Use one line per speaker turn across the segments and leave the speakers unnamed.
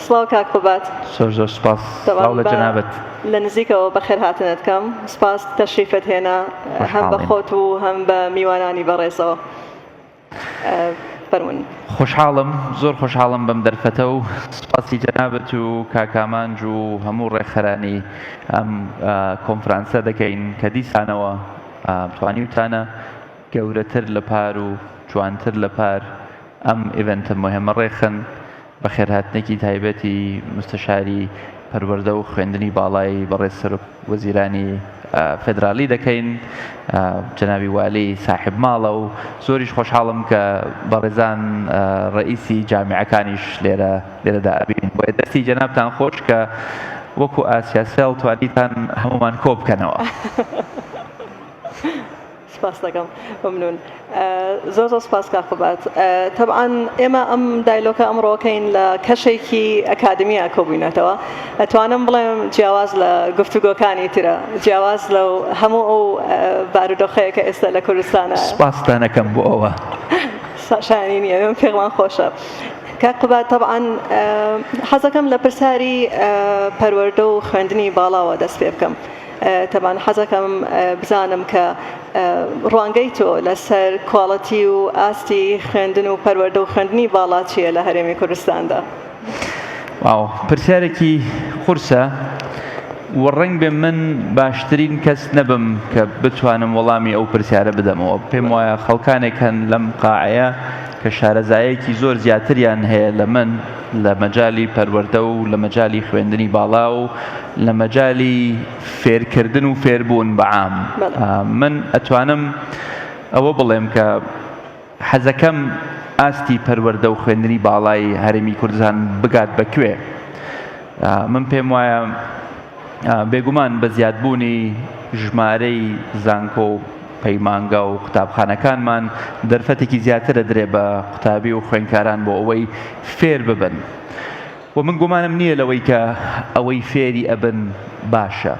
سڵاو کاک قوباد.
زۆر زۆر سپاس. سڵاو لە جەنابت.
لە نزیکەوە بەخێرهاتنت کەم. سپاس تەشریفت هێنا هەم بە خۆت و هەم بە میوانانی بەڕێزەوە. فەرموون.
خۆشحاڵم، زۆر خۆشحاڵم بەم دەرفەتە و سپاسی جەنابت و کاک ئامانج و هەموو ڕێکخەرانی ئەم کۆنفرانسە دەکەین کە دیسانەوە توانیوتانە گەورەتر لە پار و جوانتر لە پار ئەم event ە موهیمە ڕێکخەن. بەخێرهاتنێکی تایبەتی مستەشاری پەروەردە و خوێندنی باڵای بەڕێز سەرۆک وەزیرانی فێدرالی دەکەین جەنابی والی ساحب ماڵە و زۆریش خۆشحاڵم کە بەڕێزان ڕئیسی جامیعەکانیش لێرە لێرەدا ئەبین بۆیە دەستی جەنابتان خۆش کە وەکو ئاسیاسێڵ توانیتان هەمومان کۆ بکەنەوە.
سپاست دەکەم ممنون زۆر زۆر سپاس کاک قوباد تەبعەن ئێمە ئەم dialogue ە ئەمڕۆکەین لە کەشێکی ئەکادمییا کۆبووینەتەوە ئەتوانم بڵێم جیاواز لە گفتوگۆکانی ترە جیاواز لەو هەموو ئەو بارودۆخەیە کە ئێستا لە کوردستانە
سپاستانەکەم بۆ ئەوە
شایانی نییە من پێمان خۆشە کاک قوباد تەبعەن حەزەکەم لە پرسیاری پەروەردە و خوێندنی باڵاوە دەست پێ بکەم تەبان حەزەکەم بزانم کە ڕوانگەی تۆ لەسەر quality و ئاستی خوێندن و پەروەردە و خوێندنی باڵا چییە لە هەرێمی کوردستاندا؟
واو پرسیارێکی قورسە و ڕەنگ بێ من باشترین کەس نەبم کە بتوانم وەڵامی ئەو پرسیارە بدەمەوە پێم وایە خەڵکانێک هەن لەم قاعەیە کە شارەزایەکی زۆر زیاتریان هەیە لە من لە مەجالی پەروەردە و لە مەجالی خوێندنی باڵا و لە مەجالی فێرکردن و فێربوون بە عام من ئەتوانم ئەوە بڵێم کە حەزەکەم ئاستی پەروەردە و خوێندنی باڵای هەرێمی کوردستان بگات بە کوێ من پێم وایە بێگومان بە زیادبوونی ژمارەی زانکۆ و پەیمانگا و قوتابخانەکانمان دەرفەتێکی زیاتر ئەدرێ بە قوتابی و خوێندکاران بۆ ئەوەی فێر ببن و من گومانم نییە لەوەی کە ئەوەی فێری ئەبن باشە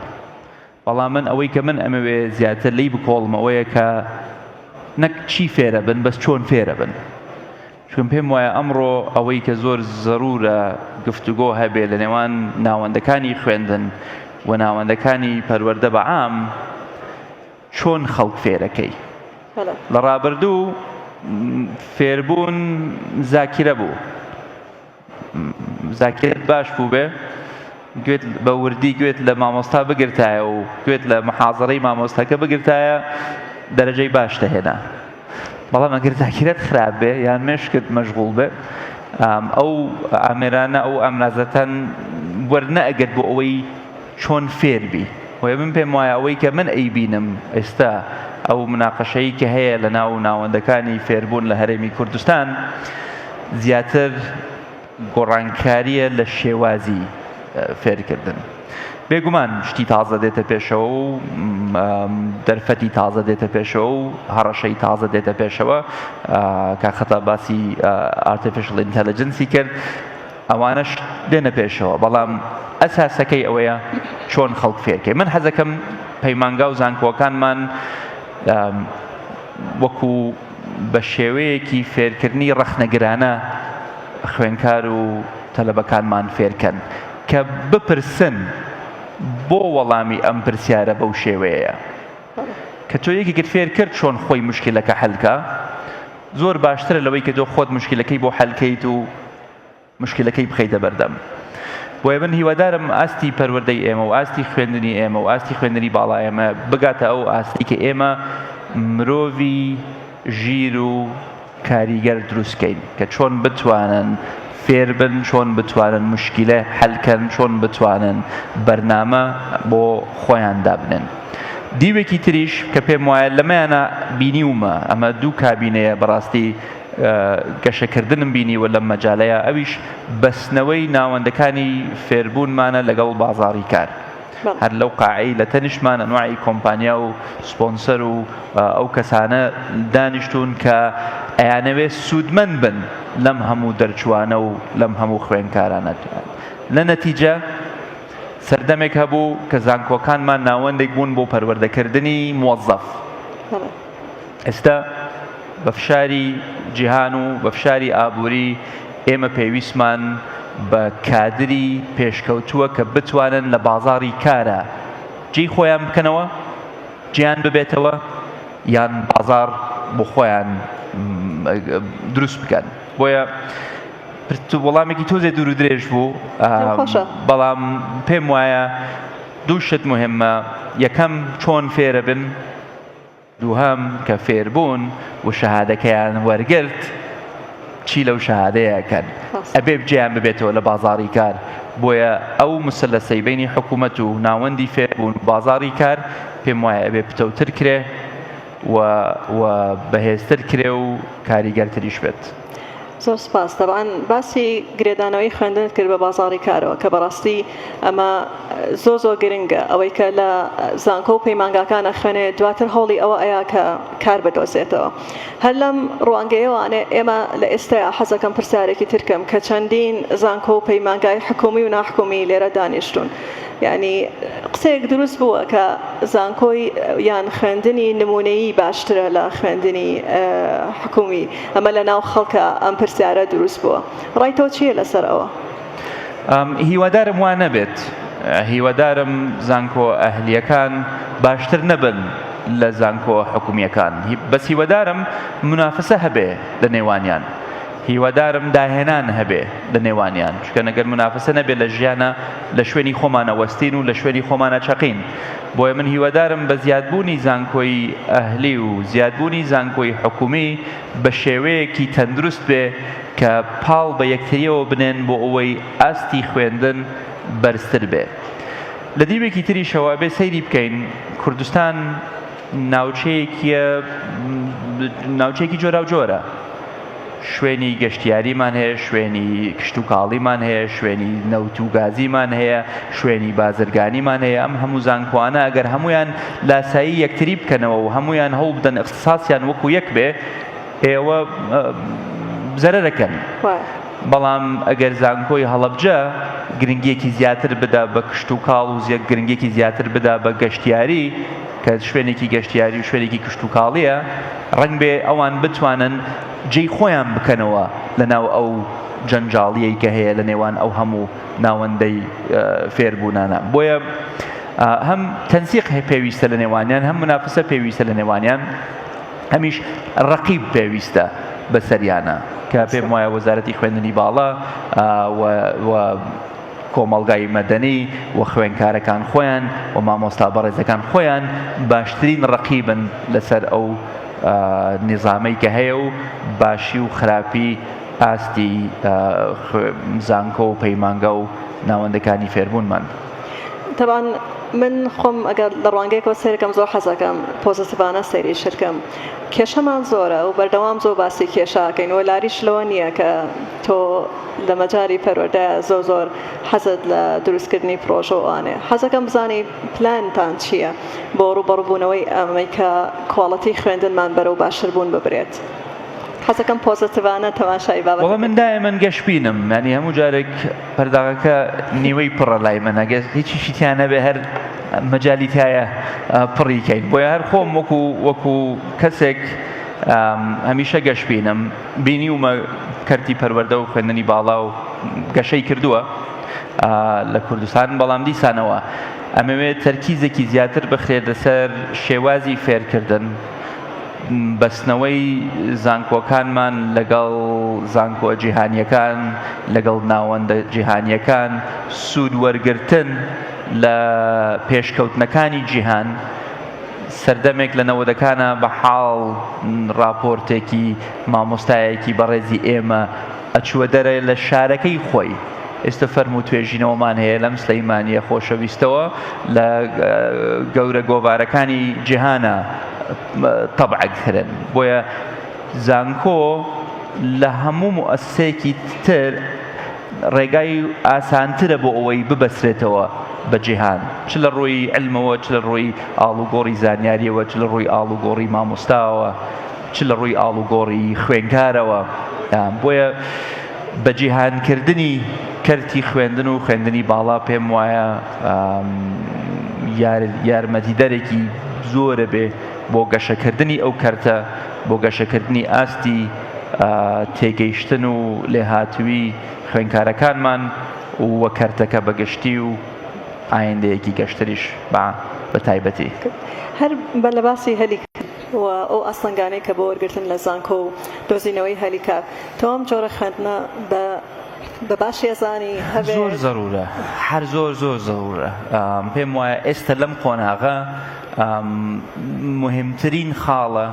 بەڵام من ئەوەی کە من ئەمەوێ زیاتر لی بکۆڵم ئەوەیە کە نەک چی فێرە بن بەس چۆن فێرە بن چون پێم وایە ئەمڕۆ ئەوەی کە زۆر زەرورە گفتوگۆ هەبێ لە نێوان ناوەندەکانی خوێندن و ناوەندەکانی پەروەردە بە عام چۆن خەڵک فێرەکەی؟ لە ڕابردوو فێربوون زاکیرە بوو زاکیرەت باش بوو بێ گوێت بە وردی گوێت لە مامۆستا بگرتایە و گوێت لە محازڕەی مامۆستاکە بگرتایە دەرەجەی باش دەهێنا بەڵام ئەگەر زاکیرەت خراپ بێ یان مێشکت مەشغوڵ بێ ئەو ئامێرانە ئەو ئامرازەتان وەرنەئەگرت بۆ ئەوەی چۆن فێر بی بۆیە من پێم وایە ئەوەی کە من ئەیبینم ئێستا ئەو مناقەشەی کە هەیە لە ناو ناوەندەکانی فێربوون لە هەرێمی کوردستان زیاتر گۆڕانکاریە لە شێوازی فێرکردن بێگومان شتی تازە دێتە پێشەوە و دەرفەتی تازە دێتە پێشەوە و هەڕەشەی تازە دێتە پێشەوە کە خەتا باسی artificial intelligence ی کرد ئەوانەش دێنە پێشەوە بەڵام ئەساسەکەی ئەوەیە چۆن خەڵک فێرکەی من حەزەکەم پەیمانگا و زانکۆکانمان وەکو بە شێوەیەکی فێرکردنی ڕەخنەگرانە خوێنکار و تەلەبەکانمان فێرکەن کە بپرسن بۆ وەڵامی ئەم پرسیارە بەو شێوەیە کە تۆ یەکێکت فێر کرد چۆن خۆی مشکلەکە حەلکە زۆر باشترە لەوەی کە تۆ خۆت مشکلەکەی بۆ حەلکەیت و مشکلەکەی بخەیتە بەردەم. بۆیە من هیوادارم ئاستی پەروەردەی ئێمە و ئاستی خوێندنی ئێمە و ئاستی خوێندنی باڵا ئێمە بگاتە ئەو ئاستی کە ئێمە مرۆڤی ژیر و کاریگەر دروستکەین کە چۆن بتوانن فێربن چۆن بتوانن مشکلە حەلکەن چۆن بتوانن بەرنامە بۆ خۆیان دابنێن. دیوێکی تریش کە پێم وایە لەمەیانە بینیومە ئەمە دوو کابینەیە بەڕاستی گەشەکردنم بینیوە لەم مەجالەیا ئەویش بەستنەوەی ناوەندەکانی فێربوونمانە لەگەڵ بازاڕی کار هەر لەو قاعەی لە تەنیشتمان ئەنواعی کۆمپانیا و سپۆنسەر و ئەو کەسانە دانیشتوون کە ئەیانەوێ سوودمەند بن لەم هەموو دەرچوانە و لەم هەموو خوێنکارانە لە نەتیجە سەردەمێک هەبوو کە زانکۆکانمان ناوەندێک بوون بۆ پەروەردەکردنی موەزەف. ئێستا بە فشاری جیهان و بە فشاری ئابووری ئێمە پێویستمان بە کادری پێشکەوتووە کە بتوانن لە بازاڕی کارا جێی خۆیان بکەنەوە، جێیان ببێتەوە یان بازاڕ بۆ خۆیان دروست بکەن. بۆیە وەڵامێکی تۆزێ دوور و درێژ بوو، بەڵام پێم وایە دوو شت مهمە، یەکەم چۆن فێرە بن، دووهەم کە فێربوون و شەهادەکەیان وەرگرت چی لەو شەهادەیە ئەکەن؟ ئەبێ جێیان ببێتەوە لە بازاڕی کار، بۆیە ئەو مسەلەسەی بەینی حکوومەت و ناوەندی فێربوون و بازاڕی کار پێم وایە ئەبێ پتەوتر کرێ و و بەهێزتر کرێ و کاریگەرتریش بێت.
زۆر سپاس. تەبعەن باسی گرێدانەوەی خوێندنت کرد بە بازاڕی کارەوە کە بەڕاستی ئەمە زۆر زۆر گرنگە ئەوەی کە لە زانکۆ و پەیمانگاکان ئەخوێنێ دواتر هەوڵی ئەوە ئەیا کە کار بدۆزێتەوە هەر لەم ڕوانگەیەوانێ ئێمە لە ئێستایا حەزەکەم پرسیارێکی تر کەم کە چەندین زانکۆ و پەیمانگای حکومی و ناحکومی لێرە دانیشتوون یعنی قسەیەک دروست بووە کە زانکۆی یان خوێندنی نمونەیی باشترە لە خوێندنی حکومی ئەمە لە ناو خەڵکە ئەم پرسیارە دروست بووە ڕای تۆ چییە لەسەر ئەوە؟
هیوادارم وا نەبێت هیوادارم زانکۆ ئەهلیەکان باشتر نەبن لە زانکۆ حکومیەکان بەس هیوادارم منافسە هەبێ لە نێوانیان هیوادارم داهێنان هەبێ لە نێوانیان چونکە نەگەر منافسە نەبێ لە ژیانە لە شوێنی خۆمانە وەستین و لە شوێنی خۆمانە چەقین بۆیە من هیوادارم بە زیادبوونی زانکۆی ئەهلی و زیادبوونی زانکۆی حکومی بە شێوەیەکی تەندروست بێ کە پاڵ بە یەکتریەوە بنێن بۆ ئەوەی ئاستی خوێندن بەرزتر بێ. لە دیوێکی تریشەوە ئەبێ سەیری بکەین کوردستان ناوچەیەکیە ناوچەیەکی جۆراوجۆرە. شوێنی گەشتیاریمان هەیە، شوێنی کشتوکاڵیمان هەیە، شوێنی نەوت و گازیمان هەیە، شوێنی بازرگانیمان هەیە، ئەم هەموو زانکۆانە ئەگەر هەموویان لاسایی یەکتری بکەنەوە و هەموویان هەوڵ بدەن ئیختیساسیان وەکو یەک بێ، ئێوە زەرەرەکەن. بەڵام ئەگەر زانکۆی هەڵەبجە گرنگیەکی زیاتر بدا بە کشتوکاڵ و گرنگیەکی زیاتر بدا بە گەشتیاری، کە شوێنێکی گەشتیاری و شوێنێکی کشتوکاڵییە، ڕەنگبێ ئەوان بتوانن جێی خۆیان بکەنەوە لەناو ئەو جەنجاڵییەی کە هەیە لە نێوان ئەو هەموو ناوەندەی فێربوونانە. بۆیە هەم تەنسیق پێویستە لە نێوانیان، هەم مونافسە پێویستە لە نێوانیان، هەمیش ڕەقیب پێویستە بەسەریانە کە پێم وایە وەزارەتی خوێندنی باڵا و کۆمەڵگای مەدەنی و خوێنکارەکان خۆیان و مامۆستا بەڕێزەکان خۆیان باشترین ڕەقیبن لەسەر ئەو نیزامەی کە هەیە و باشی و خراپی ئاستی زانکۆ و پەیمانگا و ناوەندەکانی فێربوونمان.
تەبعەن من خۆم ئەگەر لە ڕوانگەیەکەوە سەیرکەم زۆر حەزەکەم پۆزەتیڤانە سەیری شت کەم کێشەمان زۆرە و بەردەوام زۆر باسی کێشە ئەکەین و لاریش لەوە نییە کە تۆ لە مەجالی پەروەردە زۆر زۆر حەزت لە دروستکردنی پرۆژە و ئەوانەیە حەزەکەم بزانی پلانتان چییە بۆ ڕووبەڕووبوونەوەی ئەمەی کە کواڵەتی خوێندنمان بەرەو باشتربوون ببرێت حەزەکەم پۆزەتیڤانە تەماشای
وەڵا
بابەتەکە
من دایمەن گەشبینم یانی هەموو جارێک پەرداغەکە نیوەی پڕە لای من ئەگەر هیچیشی تیا نەبێ هەر مەجالی تایە پڕی کەین بۆیە هەر خۆم وەکو وەکو کەسێک هەمیشە گەشبینم بینیومە کەرتی پەروەردە و خوێندنی باڵا و گەشەی کردووە لە کوردستان بەڵام دیسانەوە ئەمەوێت تەرکیزێکی زیاتر بخرێت لەسەر شێوازی فێرکردن بەستنەوەی زانکۆکانمان لەگەڵ زانکۆ جیهانیەکان لەگەڵ ناوەندە جیهانیەکان سوود وەرگرتن لە پێشکەوتنەکانی جیهان سەردەمێک لە نەوەدەکانا بە حاڵ ڕاپۆرتێکی مامۆستایەکی بەڕێزی ئێمە ئەچووە دەرێ لە شارەکەی خۆی ئێستە فەرموو توێژینەوەمان هەیە لەم سلەیمانیە خۆشەویستەوە لە گەورە گۆڤارەکانی جیهانە تەبع کرن بۆیە زانکۆ لە هەموو موئەسسەیەکی تر ڕێگای ئاسانترە بۆ ئەوەی ببەسرێتەوە بە جیهان چ لە ڕووی علمەوە چ لە ڕووی ئاڵوگۆڕی زانیاریەوە چ لە ڕووی ئاڵوگۆڕی مامۆستاوە چ لە ڕووی ئاڵوگۆڕی خوێنکارەوە بۆیە بە جیهانکردنی کەرتی خوێندن و خوێندنی باڵا پێم وایە یارمەتیدەرێکی زۆرە بێ بۆ گەشەکردنی ئەو کەرتە بۆ گەشەکردنی ئاستی. تێگەیشتن و لێهاتووی خوێندکارەکانمان و کەرتەکە بە گشتی و ئایندەیەکی گەشتریش بە بە تایبەتی.
هەر بە لە باسی هەلی کار و ئەو ئاستەنگانەی کە بۆ وەرگرتن لە زانکۆ و دۆزینەوەی هەلی کار تۆ ئەم جۆرە خوێندنە بە بە باشی ئەزانی هەبێ؟
زۆر زەرورە هەر زۆر زۆر زەرورە پێم وایە ئێستا لەم قۆناغە موهیمترین خاڵە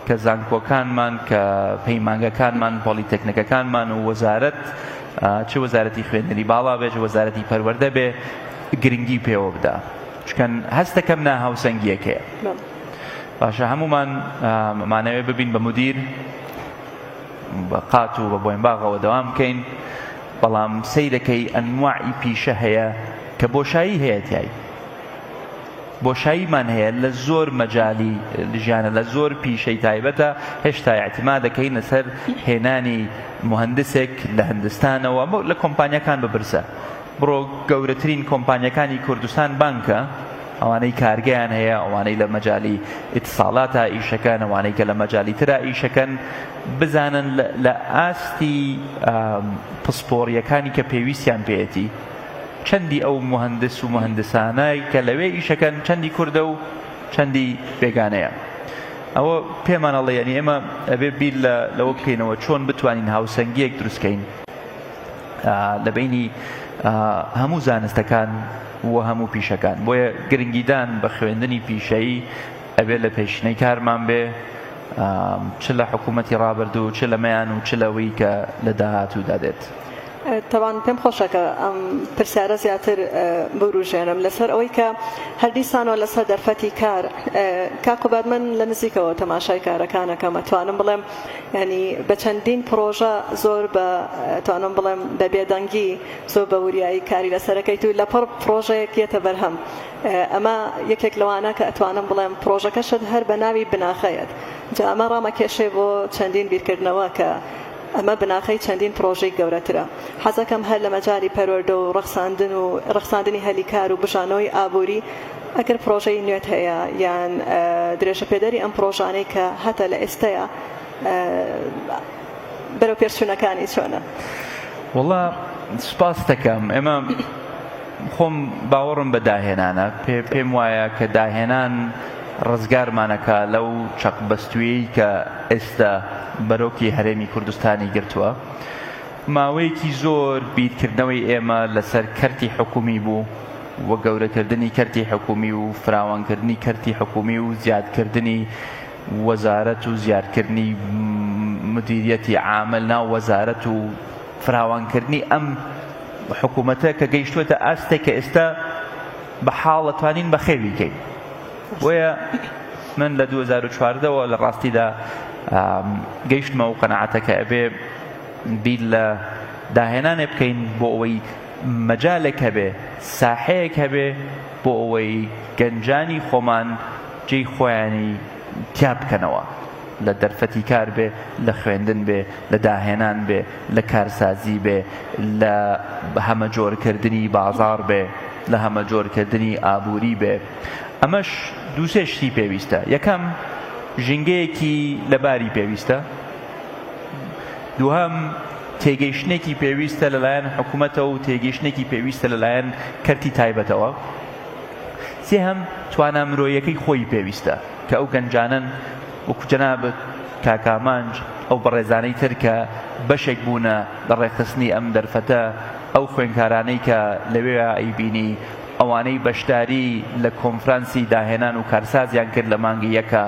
کە زانکۆکانمان کە پەیمانگەکانمان پۆلیتەکنیکەکانمان و وەزارەت چ وەزارەتی خوێندنی باڵا بێ چ وەزارەتی پەروەردە بێ گرنگی پێوە بدا چکەن هەستەکەم ناهاوسەنگیەک هەیە باشە هەمومان مانەوێ ببین بە مدیر بە قات و بە بۆینباغەوە دەوام بکەین بەڵام سەیرەکەی ئەنواعی پیشە هەیە کە بۆشایی هەیە تای بۆشاییمان هەیە لە زۆر مەجالی ژیانە لە زۆر پیشەی تایبەتە هێشتا ئیعتیماد دەکەینە سەر هێنانی موهەندسێک لە هندستانەوە لە کۆمپانیاکان بپرسە بڕۆ گەورەترین کۆمپانیاکانی کوردستان بانکە ئەوانەی کارگەیان هەیە ئەوانەی لە مەجالی ئیتساڵاتا ئیشەکەن ئەوانەی کە لە مەجالی ترا ئیشەکەن بزانن لە ئاستی پسپۆڕیەکانی کە پێویستیان پێیەتی چەندی ئەو موهەندس و موهەندسانەی کە لەوێ ئیشەکەن چەندی کوردە و چەندی بێگانەیە ئەوە پێمان ئەڵێ یعنی ئێمە ئەبێ بیر لە لەوە بکەینەوە چۆن بتوانین هاوسەنگیەک دروست کەین لە بینی هەموو زانستەکان و هەموو پیشەکان بۆیە گرنگیدان بە خوێندنی پیشەیی ئەبێ لە پێشینەی کارمان بێ چ لە حکوومەتی ڕابردوو چ لەمەیان و چ لەوەی کە لە داهاتوودا دێت.
تەبعەن پێم خۆشە کە ئەم پرسیارە زیاتر بوروژێنم لەسەر ئەوەی کە هەر دیسانەوە لەسەر دەرفەتی کار کاک قوباد من لە نزیکەوە تەماشای کارەکانەکەم ئەتوانم بڵێم ینی بە چەندین پڕۆژە زۆر بە توانم بڵێم بە بێدەنگی زۆر بە وریایی کاری لەسەرەکەیت و لەپڕ پڕۆژەیەک یەتە بەرهەم ئەمە یەکێک لەوانە کە ئەتوانم بڵێم پڕۆژەکەشت هەر بە ناوی بناخەیەت جا ئەمە ڕامەکێشێ بۆ چەندین بیرکردنەوە کە ئەمە بناخەی چەندین پڕۆژەی گەورەترە. حەزەکەم هەر لە مەجالی پەروەردە و ڕەخساندن و ڕەخساندنی هەلی کار و بژانەوەی ئابووری ئەگەر پڕۆژەی نوێت هەیە یان درێژەپێدەری ئەم پڕۆژانەی کە هەتە لە ئێستەیا بەرەو پێشچوونەکانی چۆنە؟
وەڵا سوپاست دەکەم. ئێمە خۆم باوەڕم بە داهێنانە، پێم وایە کە داهێنان ڕزگارمانەکا لەو چەقبەستوویەی کە ئێستا بەرۆکی هەرێمی کوردستانی گرتووە. ماوەیەکی زۆر بیرکردنەوەی ئێمە لەسەر کەرتی حکومی بوو و گەورەکردنی کەرتی حکومی و فراوانکردنی کەرتی حکومی و زیادکردنی وەزارەت و زیادکردنی مدیریەتی عامە ناو وەزارەت و فراوانکردنی ئەم حکوومەتە کە گەیشتووەتە ئاستێک کە ئێستا بە حاڵ ئەتوانین بەخێوی کەین. بۆیە من لە 2014 وە لە ڕاستیدا گەیشتمە ئەو قەناعەتە کە ئەبێ بیر لە داهێنانێ بکەین بۆ ئەوەی مەجالێک هەبێ، ساحەیەک هەبێ بۆ ئەوەی گەنجانی خۆمان جێی خۆیانی تیا بکەنەوە. لە دەرفەتی کار بێ، لە خوێندن بێ، لە داهێنان بێ، لە کارسازی بێ، لە هەمەجۆرکردنی بازاڕ بێ، لە هەمەجۆرکردنی ئابووری بێ. ئەمەش دووسێ شتی پێویستە. یەکەم، ژینگەیەکی لەباری پێویستە. دووهەم، تێگەیشتنێکی پێویستە لەلایەن حکومەتەوە و تێگەیشتنێکی پێویستە لەلایەن کەرتی تایبەتەوە. سێهەم، توانا مرۆییەکەی خۆی پێویستە کە ئەو گەنجانەن وەکو جەنابت کاک ئامانج، ئەو بەڕێزانەی تر کە بەشێک بوونە لە ڕێکخستنی ئەم دەرفەتە، ئەو خوێندکارانەی کە لەوێیا ئەیبینی، ئەوانەی بەشداری لە کۆنفرانسی داهێنان و کارسازیان کرد لە مانگی یەکا،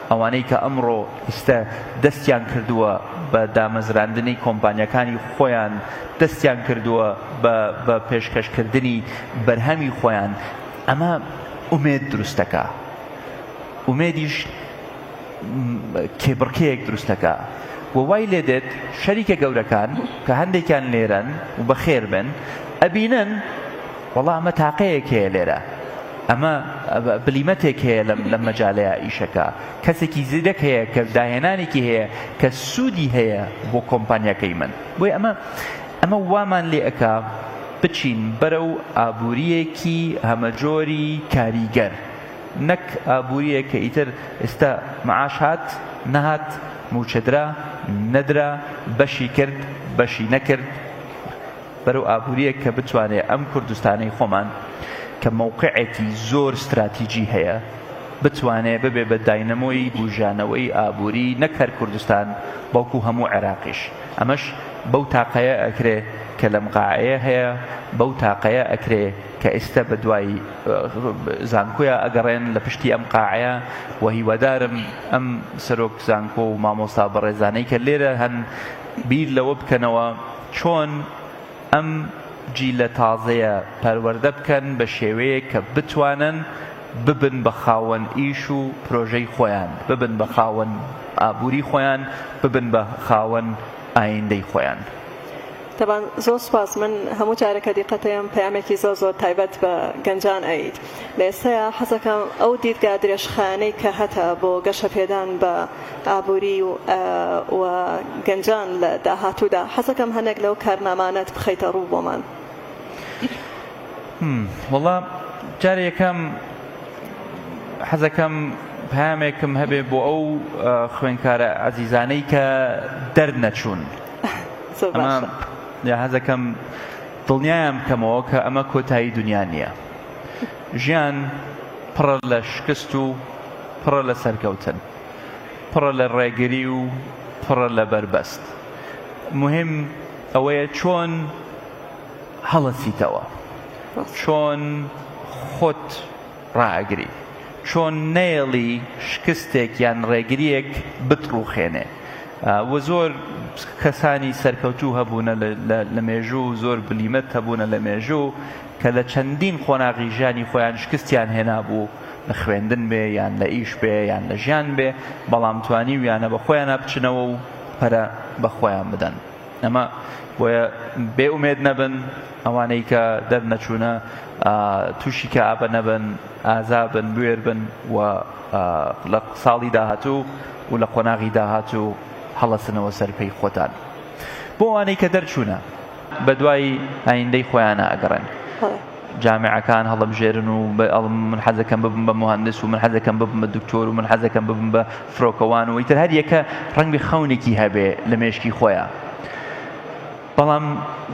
ئەوانەی کە ئەمڕۆ ئیستە دەستیان کردووە بە دامەزراندنی کۆمپانیاکانی خۆیان، دەستیان کردووە بە بە پێشکەشکردنی بەرهەمی خۆیان، ئەمە ئومێد دروست دەکا. ئومێدیش کێبڕکێیەک دروست دەکا و وای لێ دێت شەریکە گەورەکان کە هەندێکیان لێرەن و بەخێر بن ئەبینن وەڵا ئەمە تاقەیەک هەیە لێرە ئەمە بلیمەتێک هەیە لەم لەم مەجالەیە ئیشەکە کەسێکی زیرەک هەیە کە داهێنانێکی هەیە کە سوودی هەیە بۆ کۆمپانیاکەی من بۆیە ئەمە ئەمە وامان لێ ئەکا بچین بەرەو ئابوورییەکی هەمەجۆری کاریگەر نەک ئابوورییەک کە ئیتر ئێستا معاش هات نەهات. مووچە درا، نەدرا، بەشی کرد، بەشی نەکرد، بەرەو ئابوورییەک کە بتوانێ ئەم کوردستانەی خۆمان کە مەوقعێکی زۆر ستراتیجی هەیە، بتوانێ ببێ بە داینەمۆی بووژانەوەی ئابووری نەک هەر کوردستان بەڵکو هەموو عێراقیش. ئەمەش بەو تاقەیە ئەکرێ کە لەم قاعەیە هەیە، بەو تاقەیە ئەکرێ کە ئیستە بە دوای زانکۆیا ئەگەڕێن لە پشتی ئەم قاعەیە و هیوادارم ئەم سەرۆک زانکۆ و مامۆستا بەڕێزانەی کە لێرە هەن بیر لەوە بکەنەوە چۆن ئەم جیلە تازەیە پەروەردە بکەن بە شێوەیەک کە بتوانن ببن بە خاوەن ئیش و پرۆژەی خۆیان، ببن بە خاوەن ئابووری خۆیان، ببن بە خاوەن ئایندەی خۆیان.
تەبعەن زۆر سوپاس من هەموو جارێک کە دیقەتەیەم پەیامێکی زۆر زۆر تایبەت بە گەنجان ئەیت لە ئێستایا حەزەکەم ئەو دیدگا درێژخایەنەی کە هەتە بۆ گەشەپێدان بە ئابووری و و گەنجان لە داهاتوودا حەزەکەم هەنێک لەو کارنامانەت بخەیتە ڕوو بۆمان.
وەڵا جارێ یەکەم حەزەکەم پامێکم هەبێ بۆ ئەو خوێنکارە عەزیزانەی کە دەرنەچوون ئەمە یا حەزەکەم دڵنیایان بکەمەوە کە ئەمە کۆتایی دنیا نییە ژیان پڕە لە شکست و پڕە لە سەرکەوتن پڕە لە ڕێگری و پڕە لە بەربەست مهم ئەوەیە چۆن هەڵەسیتەوە، چۆن خۆت ڕائەگری، چۆن نەیەڵی شکستێک یان ڕێگرییەک بتڕوخێنێ و زۆر کەسانی سەرکەوتوو هەبوونە لە مێژوو، زۆر بلیمەت هەبوونە لە مێژوو کە لە چەندین قۆناغی ژیانی خۆیان شکستیان هێنابوو، لە خوێندن بێ یان لە ئیش بێ یان لە ژیان بێ، بەڵام توانیویانە بە خۆیانا بچنەوە و پەرە بە خۆیان بدەن. ئەمە بۆیە بێ ئومێد نەبن ئەوانەی کە دەرنەچوونە تووشی کەئابە نەبن ئازابن بوێر بن و لە ساڵی داهاتوو و لە قۆناغی داهاتوو هەڵەسنەوە سەر پێی خۆتان بۆ ئەوانەی کە دەرچوونە بە دوای ئایندەی خۆیانە ئەگەڕێن جامیعەکان هەڵبژێرن و من حەزەکەم ببم بە مهندس و من حەزەکەم ببم بە دکتۆر و من حەزەکەم ببم بە فرۆکەوان و ئیتر هەر یەکە ڕەنگبێ خەونێکی هەبێ لە مێشکی خۆیان بەڵام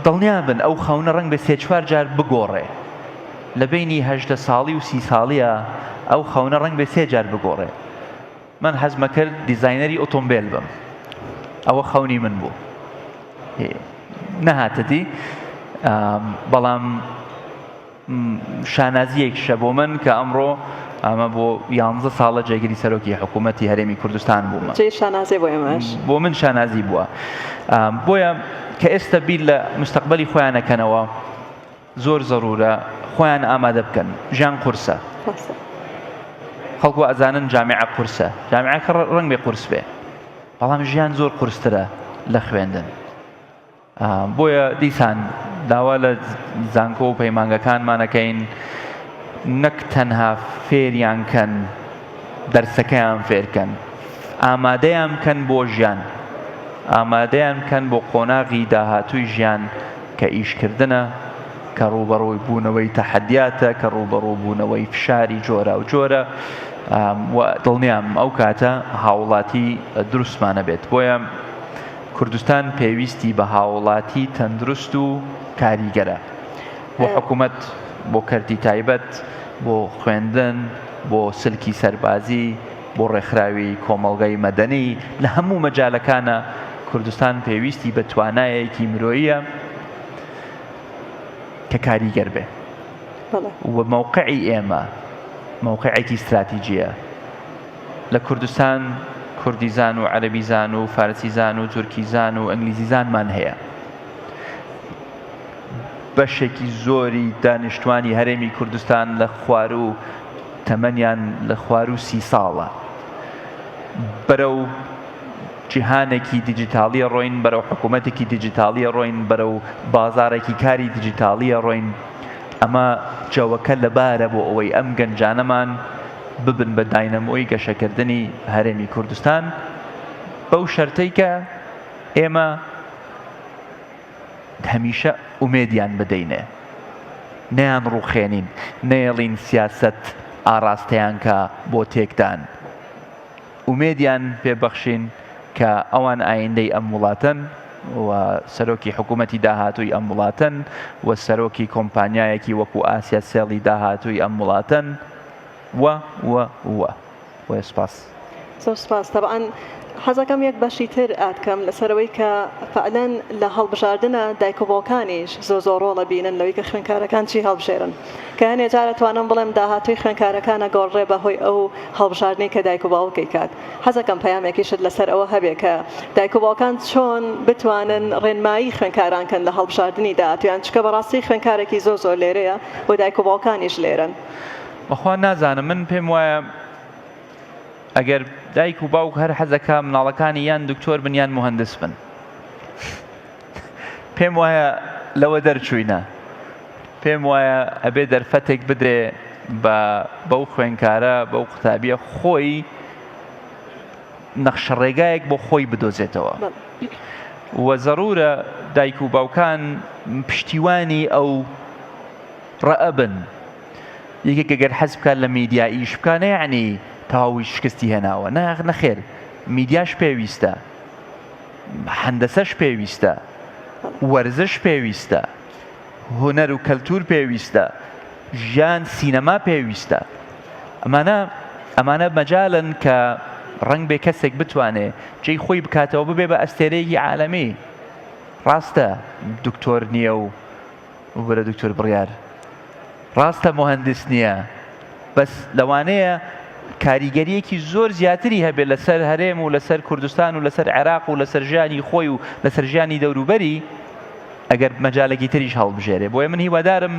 دڵنیا بن ئەو خەونە ڕەنگ بێ سێ چوار جار بگۆڕێ لە بینی هەژدە ساڵی و سی ساڵیە ئەو خەونە ڕەنگ بێ سێ جار بگۆڕێ من حەزمە کرد دیزاینەری ئۆتۆمبیل بم ئەوە خەونی من بوو نەهاتە دی بەڵام شانازیەکیشە بۆ من کە ئەمڕۆ ئەمە بۆ یانزە ساڵە جێگری سەرۆکی حکوومەتی هەرێمی کوردستان بوومە
جێی شانازی بۆ ئێمەش
بۆ من شانازی بووە بۆیە کە ئێستا بیر لە مستەقبلی خۆیانەکەنەوە زۆر زەرورە خۆیان ئامادە بکەن ژیان قورسە خەڵکو ئەزانن جامیعە قورسە جامیعەکە ڕەنگ بێ قورس بێ بەڵام ژیان زۆر قورسترە لە خوێندن بۆیە دیسان داوا لە زانکۆ و پەیمانگەکانمانەکەین نەک تەنها فێریان کەن دەرسەکەیان فێرکەن ئامادەیان بکەن بۆ ژیان ئامادەیان بکەن بۆ قۆناغی داهاتووی ژیان کە ئیشکردنە کە ڕووبەڕووی بوونەوەی تەحەدیاتە کە ڕووبەڕوو بوونەوەی فشاری جۆراوجۆرە و دڵنیام ئەو کاتە هاوڵاتی دروستمانە بێت بۆیە کوردستان پێویستی بە هاوڵاتی تەندروست و کاریگەرە بۆ حکوومەت بۆ کەرتی تایبەت بۆ خوێندن بۆ سلکی سەربازی بۆ ڕێکخراوی کۆمەڵگەی مەدەنی لە هەموو مەجالەکانە کوردستان پێویستی بە توانایەکی مرۆییە کە کاریگەر بێ و مەوقعی ئێمە مەوقعێکی ستراتیجیە لە کوردستان کوردیزان و عەرەبیزان و فارسیزان و تورکیزان و ئینگلیزیزانمان هەیە بەشێکی زۆری دانیشتوانی هەرێمی کوردستان لە خواروو تەمەنیان لە خواروو سی ساڵە بەرەو جیهانێکی دیجیتاڵیە ڕۆین بەرەو حکوومەتێکی دیجیتاڵیە ڕۆین بەرەو بازارێکی کاری دیجیتاڵیە ڕۆین ئەمە جەوەکە لەبارە بۆ ئەوەی ئەم گەنجانەمان ببن بە داینەمۆی گەشەکردنی هەرێمی کوردستان بەو شەرتەی کە ئێمە هەمیشە ئومێدیان بدەینێ نەیان ڕوخێنین نەیەڵین سیاسەت ئاڕاستەیان کا بۆ تێکدان ئومێدیان پێ بەخشین. کە ئەوان ئایندەی ئەم وڵاتەن و سەرۆکی حکوومەتی داهاتووی ئەم وڵاتەن و سەرۆکی کۆمپانیایەکی وەکو ئاسیا سێڵی داهاتووی ئەم وڵاتەن و و و. بۆیە سوپاس.
زۆر سوپاس تەبعەن حەزەکەم یەک بەشی تر add کەم لەسەر ئەوەی کە فعلەن لە هەڵبژاردنە دایک و باوکانیش زۆر زۆر ڕۆڵ ئەبینن لەوەی کە خوێندکارەکان چی هەڵبژێرن کە هەنێ جار ئەتوانم بڵێم داهاتووی خوێندکارەکان ئەگۆڕرێ بە هۆی ئەو هەڵبژاردنەی کە دایک و باوک ئەیکات حەزەکەم پەیامێکیشت لەسەر ئەوە هەبێ کە دایک و باوکان چۆن بتوانن ڕێنمایی خوێندکاران کەن لە هەڵبژاردنی داهاتوویان چونکە بەڕاستی خوێندکارێکی زۆر زۆر لێرەیە و دایک و باوکانیش لێرەن.
بەخوا نازانم من پێم وایە ئەگەر دایک و باوک هەر حەزەکا مناڵەکانی یان دکتۆر بن یان مهندس بن پێم وایە لەوە دەرچووینە پێم وایە ئەبێ دەرفەتێک بدرێ بە بەو خوێنکارە بەو قوتابیە خۆی نەخشە ڕێگایەک بۆ خۆی بدۆزێتەوە و زەرورە دایک و باوکان پشتیوانی ئەو ڕەئبن یەکێک گەر حەز بکات لە میدیا ئیش بکا نەیەعنی تەواوی شکستی هێناوە نا نەخێر میدیاش پێویستە هەندەسەش پێویستە وەرزش پێویستە هونەر و کەلتور پێویستە ژیان سینەما پێویستە ئەمانە ئەمانە مەجالن کە ڕەنگ بێ کەسێک بتوانێ جێی خۆی بکاتەوە ببێ بە ئەستێرەیەکی عالەمی ڕاستە دکتۆر نییە و وەرە دکتۆر بڕیار ڕاستە موهەندس نییە بەس لەوانەیە کاریگەریەکی زۆر زیاتری هەبێت لەسەر هەرێم و لەسەر کوردستان و لەسەر عێراق و لەسەر ژیانی خۆی و لەسەر ژیانی دەوروبەری ئەگەر مەجالێکی تریش هەڵبژێرێ بۆیە من هیوادارم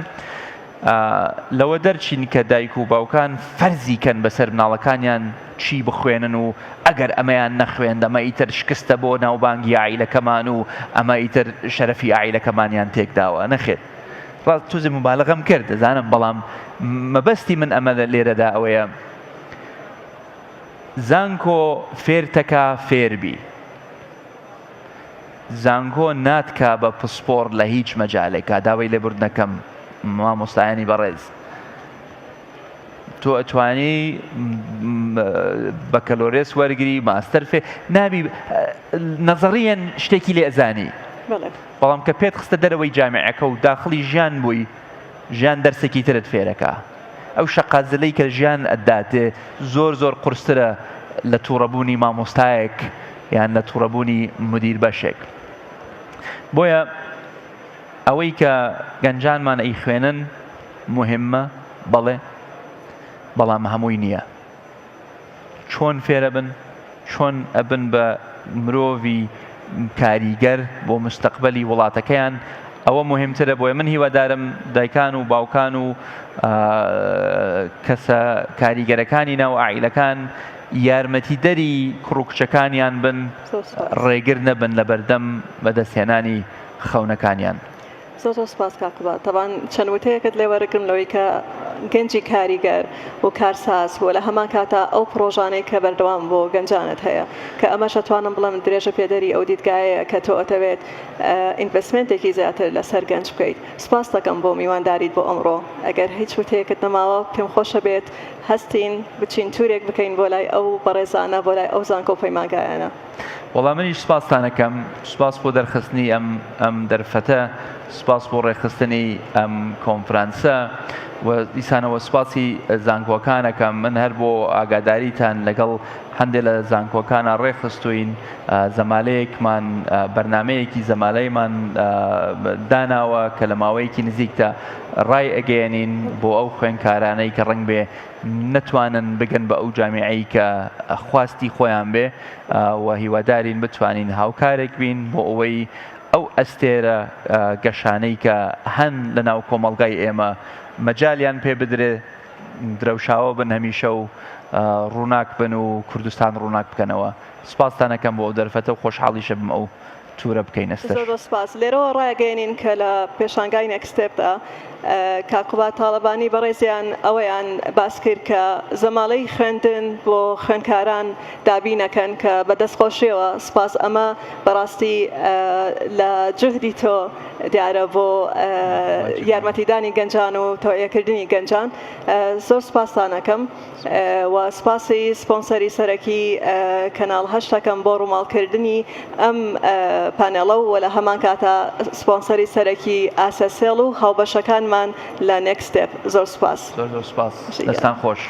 لەوە دەرچین کە دایک و باوکان فەرزی کەن بەسەر مناڵەکانیان چی بخوێنن و ئەگەر ئەمەیان نەخوێند ئەمە ئیتر شکستە بۆ ناوبانگی عائیلەکەمان و ئەمە ئیتر شەرەفی عائیلەکەمانیان تێکداوە نەخێر ڕاست توزێ موبالەغەم کرد دەزانم بەڵام مەبەستی من ئەمە لێرەدا ئەوەیە زانکۆ فێرتەکا فێربی زانکۆ ناتکا بە پسپۆڕ لە هیچ مەجالێکا داوای لێبوردنەکەم مامۆستایانی بەڕێز تۆ ئەتوانی بەکەلۆرێس وەرگری ماستەر فێ نابی نەزەڕیەن شتێکی لێ ئەزانی بەڵام کە پێت خستە دەرەوەی جامیعەکە و داخڵی ژیان بووی ژیان دەرسێکی ترت فێرەکە ئەو شەقازلەی کە ژیان ئەداتێ زۆر زۆر قورسترە لە تووڕەبوونی مامۆستایەک یان لە تووڕەبوونی مدیر بەشێک بۆیە ئەوەی کە گەنجانمان ئەیخوێنن موهیمە بەڵێ بەڵام هەمووی نییە چۆن فێرەبن چۆن ئەبن بە مرۆڤی کاریگەر بۆ مستەقبەلی وڵاتەکەیان ئەوە مهمترە بۆیە من هیوادارم دایکان و باوکان و کەسە کاریگەرەکانی ناو ئاعیلەکان یارمەتیدەری کوڕ و کچەکانیان بن ڕێگر نەبن لە بەردەم بەدەستهێنانی خەونەکانیان.
زۆر زۆر سوپاس کاک قوباد تەبعەن چەند وتەیەکت لێ وەرگرم لەوەی کە گەنجی کاریگەر و کارساز و لە هەمان کاتا ئەو پڕۆژانەی کە بەردەوام بۆ گەنجانت هەیە کە ئەمەش ئەتوانم بڵێم درێژە پێدەری ئەو دیدگایەیە کە تۆ ئەتەوێت investment ێکی زیاتر لەسەر گەنج بکەیت سوپاست دەکەم بۆ میوانداریت بۆ ئەمڕۆ ئەگەر هیچ وتەیەکت نەماوە پێم خۆشە بێت هەستین بچین تورێک بکەین بۆ لای ئەو بەڕێزانە بۆ لای ئەو زانکۆ و پەیمانگایانە.
وەڵا منیش سوپاستان ئەکەم سوپاس بۆ دەرخستنی ئەم ئەم دەرفەتە سوپاس بۆ ڕێکخستنی ئەم کۆنفرانسە و دیسانەوە سوپاسی زانکۆکان ئەکەم من هەر بۆ ئاگاداریتان لەگەڵ هەندێک لە زانکۆکانە ڕێکخستوین زەمالەیەکمان بەرنمەیەکی زەمالەیمان داناوە کە لە ماوەیەکی نزیکدا ڕای ئەگەیەنین بۆ ئەو خوێنکارانەی کە ڕنگ بێ نەتوانن بگەن بە ئەو جامیعەی کە خواستی خۆیان بێ و هیوادارین بتوانین هاوکارێک بین بۆ ئەوەی ئەو ئەستێرە گەشانەی کە هەن لە ناو کۆمەڵگای ئێمە مەجالیان پێ بدرێ درەوشاوە بن هەمیشە و ڕووناک بن و کوردستان ڕووناک بکەنەوە سپاستان ئەکەم بۆ ئەو دەرفەتە و خۆشحاڵیشە بم ئەو تورە بکەینە سەر.
زۆر زۆر سپاس. لێرەوە ڕایەگەیەنین کە لە پێشانگای Next Step دا کاک قوباد تاڵەبانی بەڕێزیان ئەوەیان باس کرد کە زەماڵەی خوێندن بۆ خوێندکاران دابین ئەکەن کە بە دەستخۆشیەوە سپاس ئەمە بەڕاستی لە جوهدی تۆ. دیارە بۆ یارمەتیدانی گەنجان و تەوعیەکردنی گەنجان. زۆر سپاستان ئەکەم و سپاسی سپۆنسەری سەرەکی کەناڵ هەشتەکەم بۆ ڕووماڵکردنی ئەم پانێڵە و لە هەمان کاتا سپۆنسەری سەرەکی ئاسەسێڵ و هاوبەشەکانمان لە نێکست ستێپ. زۆر سپاس.
زۆر زۆر سپاس. دەستان خۆش.